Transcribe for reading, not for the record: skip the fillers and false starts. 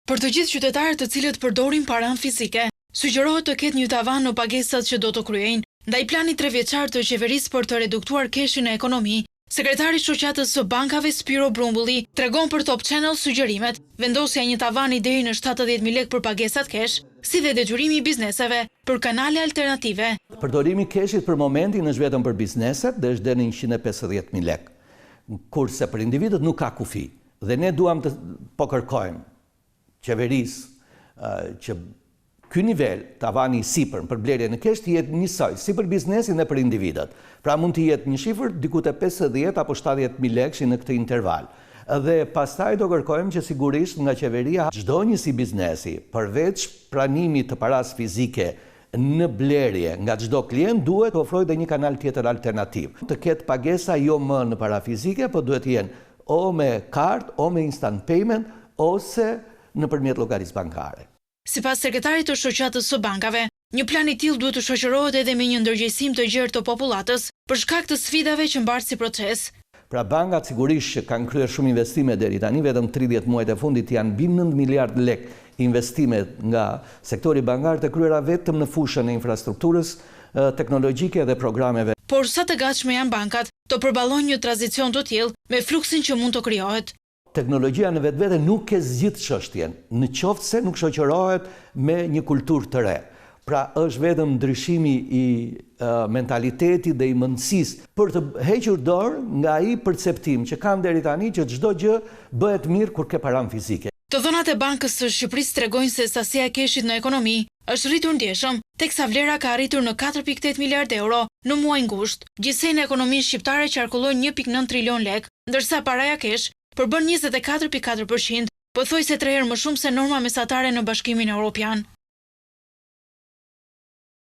Për të gjithë qytetarët të cilët përdorin paranë fizike, sugjerohet të ketë një tavan në pagesat që do të kryejnë. Ndaj planit trevjeçar të qeverisë për të reduktuar keshin në ekonomi, sekretari i Shoqatës së Bankave Spiro Brumbulli tregon për Top Channel sugjerimet, vendosja e një tavani deri në 70.000 lekë për pagesat kesh, si dhe detyrimi i bizneseve për kanale alternative. Përdorimi i keshit për momentin është vetëm për bizneset dhe është deri në 150.000 lekë. Kurse për individët nuk ka kufi. Dhe ne duam të po kërkojmë qeverisë që ky nivel, tavani i sipërm për blerje në kesh të jetë njësoj, si për biznesin dhe për individët. Pra mund të jetë një shifër diku te 50 apo 70 mijë lekësh në këtë interval. Dhe pastaj do kërkojmë që sigurisht nga qeveria çdo njësi biznesi, përveç pranimit të parasë fizike në blerje nga çdo klient duhet të ofrojë dhe një kanal tjetër alternativ. Të ketë pagesa jo më në para fizike, po duhet të jenë o me kartë, o me instant payment, ose nëpërmjet llogarisë bankare. Sipas sekretarit të Shoqatës së Bankave, një plan i tillë duhet të shoqërohet edhe me një ndërgjegjësim të gjerë të popullatës, për shkak të sfidave që mbart si proces. Pra bankat sigurisht që kanë kryer shumë investime deri tani, vetëm 30 muajt e fundit janë mbi 9 miliard lek investime nga sektori bankar të kryera vetëm në fushën e infrastrukturës teknologjike dhe programeve. Por sa të gatshme janë bankat të përballojnë një tranzicion të tillë me fluksin që mund të krijohet? Teknologjia në vetvete nuk e zgjidh çështjen, në qoftë se nuk shoqërohet me një kulturë të re. Pra është vetëm ndryshimi i mentalitetit dhe i mendësisë për të hequr dorë nga ai perceptim që kanë deri tani që çdo gjë bëhet mirë kur ke paranë fizike. Të dhënat e Bankës së Shqipërisë tregojnë se sasia e keshit në ekonomi është rritur ndjeshëm, teksa vlera ka arritur në 4.8 miliard euro në muajin gusht. Gjithsej në ekonominë shqiptare qarkullojnë 1.9 trilion lekë, ndërsa paraja kesh përbën 24.4%, pothuajse tre herë më shumë se norma mesatare në Bashkimin Evropian.